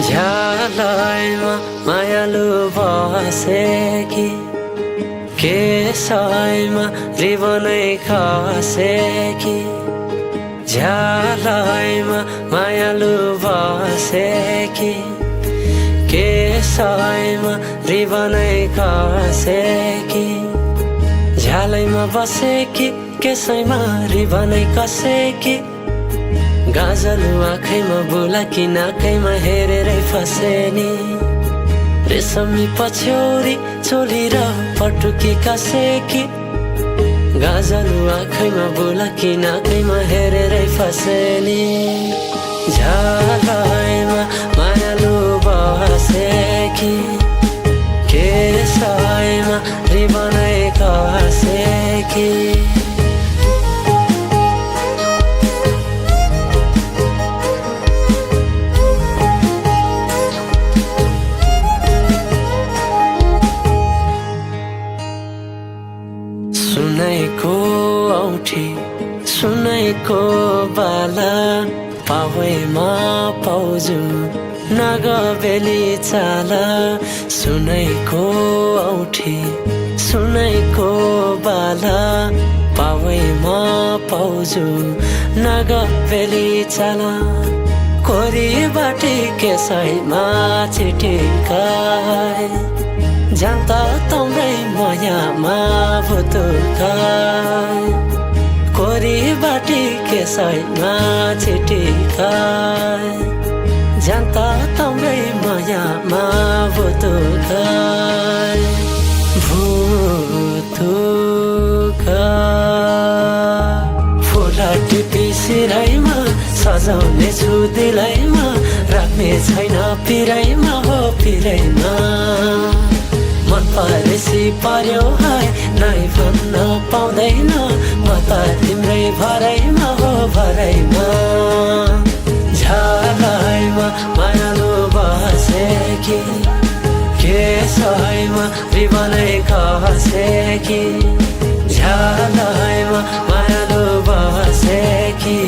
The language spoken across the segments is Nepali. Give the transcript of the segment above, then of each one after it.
झ्यालैमा मायालु बसेकी केसैमा रिबनै खसेकी झ्यालैमा मायालु बसेकी केसैमा रिबनै खसेकी झ्यालैमा बसेकी केसैमा रिबनै कसेकी गाजलु आँखैमा बुलाकी नाकैमा हेरेरै फसेनी रेशमी पछ्यौरी चोली र पटुकी कसेकी गाजलु आँखैमा बुलाकी नाकैमा हेरेरै फसेनी झ्यालैमा मायालु बसेकी केसैमा रिबनै कसेकी सुनैको औठी सुनैको बाला पावैमा पाउजु नगबेली चाला सुनैको औठी सुनैको बाला पावैमा पाउजु नगबेली चाला कोरी बाटी केसैमा चिटिकाई जान्ता तम्रै मायामा भुतुकाई कोरी बाटी केसैमा चिटिकाई जान्ता तम्रै मायामा भुतुकाई फुला टिपी सिराइमा सजाउने छु दिलैमा राख्ने छैन पिराइमा हो पिराइमा मन परेसी पर्यो है नै भन्न पाउँदैन म त तिम्रै भराइमा हो भराइमा झ्यालैमा मायालु बसेकी केसैमा रिबनै खसेकी झ्यालैमा मायालु बसेकी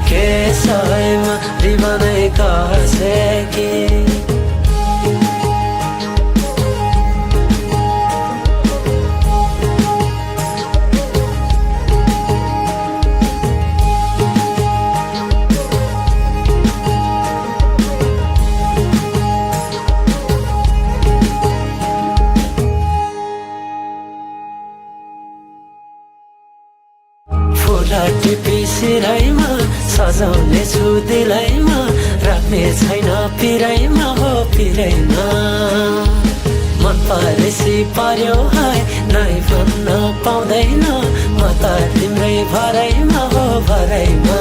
केसैमा रिबनै खसेकी फुला टिपी सिराइमा सजाउने छु दिलैमा राख्ने छैन पिराइमा हो पिराइमा मन परेसी पर्यो है नै भन्न पाउँदैन म त तिम्रै भराइमा हो भराइमा